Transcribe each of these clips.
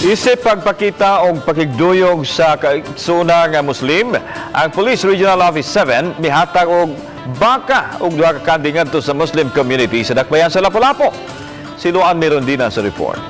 Isip pagpakita og pakigduyog sa kaigsoona nga Muslim, ang Police Regional Office 7 mihatag og baka ug duha ka kanding ngadto sa Muslim community sa Dakbayan sa Lapu-Lapu. Si Luan Mirondina sa report.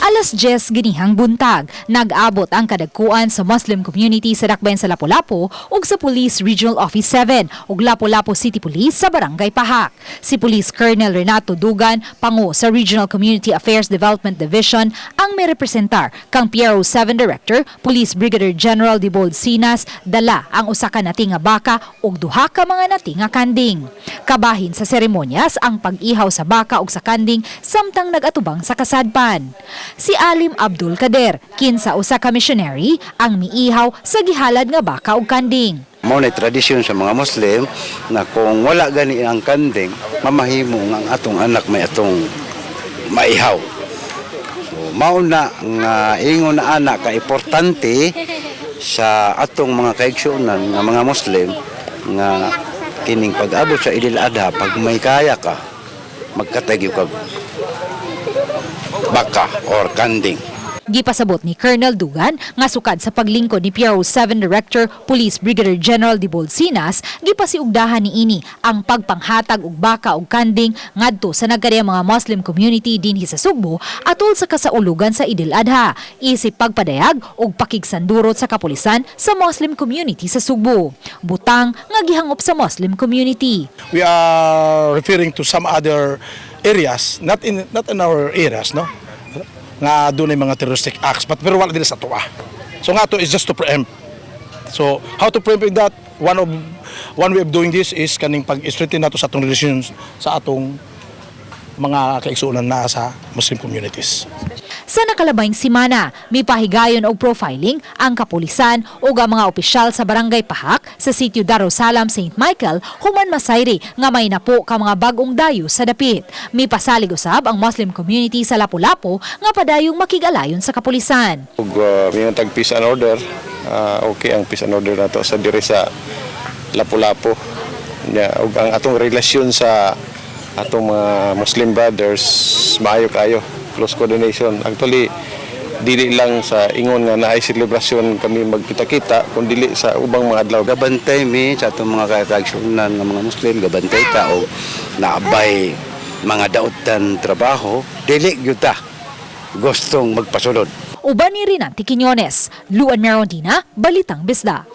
Alas 10 ginihang buntag, nag-abot ang kadagkuan sa Muslim community sa Dakbayan sa Lapu-Lapu ug sa Police Regional Office 7 ug Lapu-Lapu City Police sa Barangay Pahak. Si Police Colonel Renato Dugan, pangu sa Regional Community Affairs Development Division, ang may representar kang PRO 7 Director, Police Brigadier General Dibold Sinas, dala ang usa ka nati nga baka ug duha ka mga nati nga kanding. Kabahin sa seremonyas ang pag-ihaw sa baka ug sa kanding samtang nag-atubang sa kasadpan. Si Alim Abdul Kader, kinsa usa ka missionary, ang miihaw sa gihalad nga baka ug kanding. Mao na tradisyon sa mga Muslim na kung wala gani ang kanding, mamahimo nga ang atong anak may atong maihaw. So mao na nga ingon na ana ka importante sa atong mga kaigsuonan nga mga Muslim nga kining pag-abot sa Idil Adha, pag may kaya ka, magkatay kag baka or kanding. Gipasabot ni Colonel Dugan nga sukad sa paglingkod ni PRO 7 Director Police Brigadier General Dibold Sinas, gipasiugdahan ni ini ang pagpanghatag og baka ug kanding ngadto sa nagkadiyang mga Muslim community dinhi sa Sugbo atol sa kasaulugan sa Idil Adha, isip pagpadayag og pakigsandurot sa kapulisan sa Muslim community sa Sugbo. Butang nga gihangop sa Muslim community. We are referring to some other areas, not in our areas, no? Nga dunay mga terroristic acts, but pero wala diri sa atoa. So nga to is just to preempt. So how to preempt that? One way of doing this is kaning pag-strengthen nato sa atong relations sa atong mga kaigsuonan na sa Muslim communities. Sa nakalabayng simana, mipahigayon og profiling ang kapulisan ug ang mga opisyal sa Barangay Pahak sa sitio Darussalam, St. Michael human masayri nga may napo ka mga bag-ong dayo sa dapit. Mipasalig usab ang Muslim community sa Lapu-Lapu nga padayong makig-alayon sa kapulisan. Ug mingon tag peace and order, okay ang peace and order nato sa diri sa Lapu-Lapu. Nya ug ang atong relasyon sa atong mga Muslim brothers maayo kaayo, close coordination. Actually, dili lang sa ingon nga naay selebrasyon kami magkita-kita kun dili sa ubang mga adlaw. Gabantay mi sa atong mga kaigsuonan nga mga Muslim, gabantay ta og naabay mga dautan trabaho, dili gyud ta gustong magpasulod. Uban ni Rinanti Quiñones, Luan Merondina, Balitang Bisda.